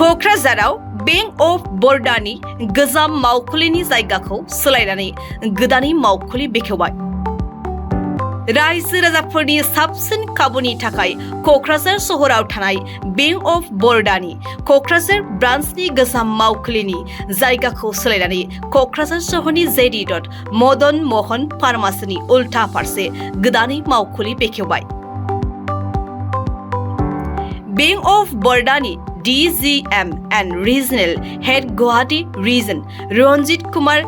क'क्राझाराव bank of बर'दानि गोजाम मावखुलिनि जायगाखौ सोलायनानै गोदानै मावखुलि बेखेवबाय। रायजो राजाफोरनि साबसिन खाबुनि थाखाय क'क्राझार सहराव थानाय बेंक अफ बर'दानि क'क्राझार ब्रान्चनि गोजाम मावखुलिनि जायगाखौ सोलायनानै क'क्राझार सहरनि जेडि रड मदन महन फार्मासिनि उल्था फारसे गोदानै मावखुलि बेखेवबाय। बेंक अफ बर'दानि DGM and Regional Head Guwahati Region Ranjit Kumar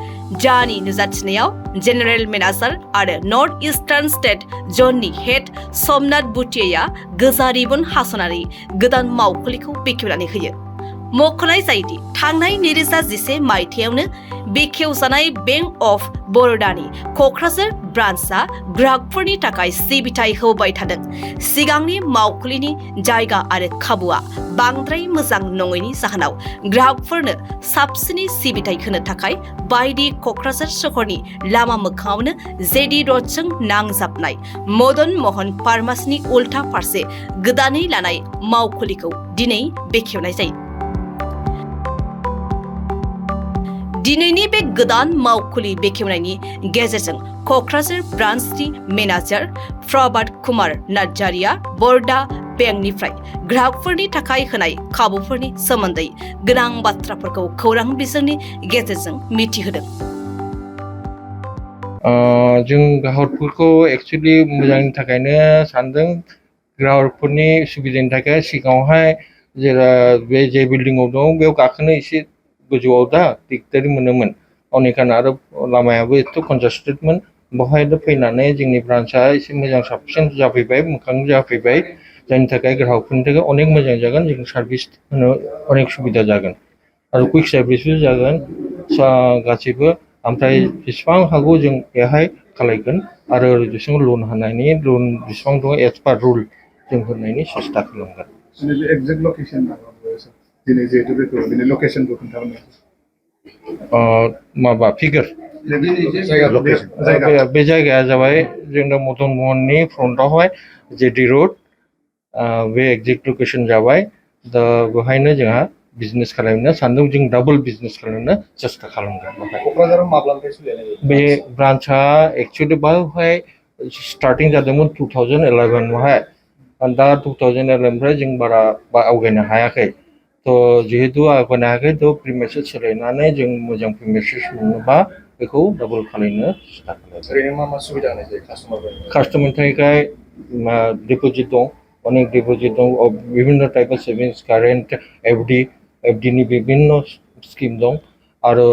जानि नुजाथिनायाव जेनेरेल मेनेजार आरो नर्थ इस्टार्न स्टेट जननि हेड समनाथ भुटियाया गोजा रिबन हास'नानै गोदान मावखुलिखौ बेखेवनानै होयो। मख'नाय जायोदि थांनाय 2011 मायथाइयावनो बेखेवजानाय बेंक अफ बर'दानि क'क्राझार ब्रान्चआ ग्राहकफोरनि थाखाय सिबिथाय होबाय थादों। सिगांनि मावखुलिनि जायगा आरो खाबुआ बांद्राय मोजां नङैनि जाहोनाव ग्राहकफोरनो साबसिनै सिबिथाय होनो थाखाय बायदि क'क्राझार सहरनि लामा मोखाङावनो जेडि रडजों नांजाबनाय मदन महन फार्मासिनि उल्था फारसे गोदानै लानाय मावखुलिखौ दिनै बेखेवनाय जायो। दिनैनि बे गोदान मावखुलि बेखेवनायनि गेजेरजों क'क्राझार ब्रान्चनि मेनेजार प्रभात कुमार नार्जारिया बर'दा बेंकनिफ्राय ग्राहकफोरनि थाखाय होनाय खाबुफोरनि सोमोन्दै गोनां बाथ्राफोरखौ खौरां बिजोंनि गेजेरजों मिथिहोदों। जों ग्राहकफोरखौ एक्चुअली मोजांनि थाखायनो सानदों। ग्राहकफोरनि सुबिदानि थाखाय सिगाङावहाय बे जे बिल्डिंआव दं बेयाव गाखोनो एसे गोजौआव दा दिगदारि मोनोमोन। अनेकाना आरो लामायाबो एथ' कनजास्टेडमोन। बेवहाय फैनानै जोंनि ब्रान्चआ एसे मोजां साबसिन जाफैबाय, मोखां जाफैबाय, जायनि थाखाय ग्राहकफोरनि थाखाय अनेक मोजां जागोन। जों सार्भिस होनो अनेक सुबिदा जागोन आरो कुइक सार्भिसबो जागोन गासैबो। ओमफ्राय जेसेबां हागौ जों बेहाय खालायगोन आरो जेसेबां लन होनायनि लन जेसेबां दं एज पार रुल जों होनायनि सेस्था खालामगोन। एक्जेक्ट लकेसन दिनै जिहेतु बेनि लकेसनखौ खोन्थानो माबा फिगार बे जायगाया जाबाय जोंना मदन महननि फ्रन्टआवहाय जेडि रड बे एक्जेक्ट लकेसन जाबाय। दा बेवहायनो जोंहा बिजनेस खालामनो सानदों। जों डाबल बिजनेस खालामनो सेस्था खालामगोन। क'क्राझाराव माब्लानिफ्राय सोलिनाय जायो बे ब्रान्चआ एक्चुअली बेवहाय स्टार्टिं जादोंमोन 2011आवहाय। दा 2011निफ्राय जों बारा आवगायनो हायाखै। थ' जिहेतु आवगायनो हायाखै थ' प्रिमाइसेस सोलायनानै जों मोजां प्रिमाइसेस मोनोबा बेखौ डाबल खालामनो सेस्था खालामगोन। ओरैनो मा मा सुबिदा होनाय जायो कास्टमारनि थाखाय डिप'जिट दं, अनेक डिप'जिट दं, विभिन्न टाइप अफ सेभिंस, कारेन्ट, एफडिनि विभिन्न स्किम दं आरो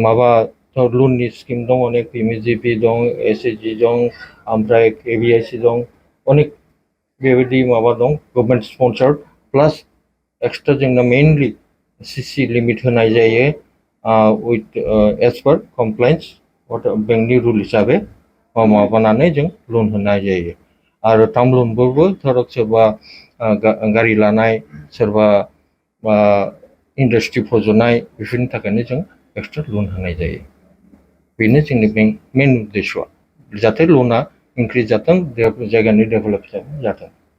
माबा लननि स्किम दं, अनेक पिएमजिपि दं, एसएचजि दं, ओमफ्राय केभिआइसि दं, अनेक बेबायदि माबा दं गभर्नमेन्ट स्पन्सर्ड। प्लास एक्सट्रा जोंना मेइनलि सिसि लिमिट होनाय जायो उइथ एज पार कमप्लायन्स बेंकनि रुल हिसाबै माबानानै जों लन होनाय जायो। आरो टार्म लनबो धरक सोरबा गारि लानाय, सोरबा इन्डास्ट्रि फज'नाय, बेफोरनि थाखायनो जों एक्सट्रा लन होनाय जायो। बेनो जोंनि मेइन उद्देश्यआ, जाहाथे लना इनक्रिज जाथों, जायगानि डेभेलप जाथों।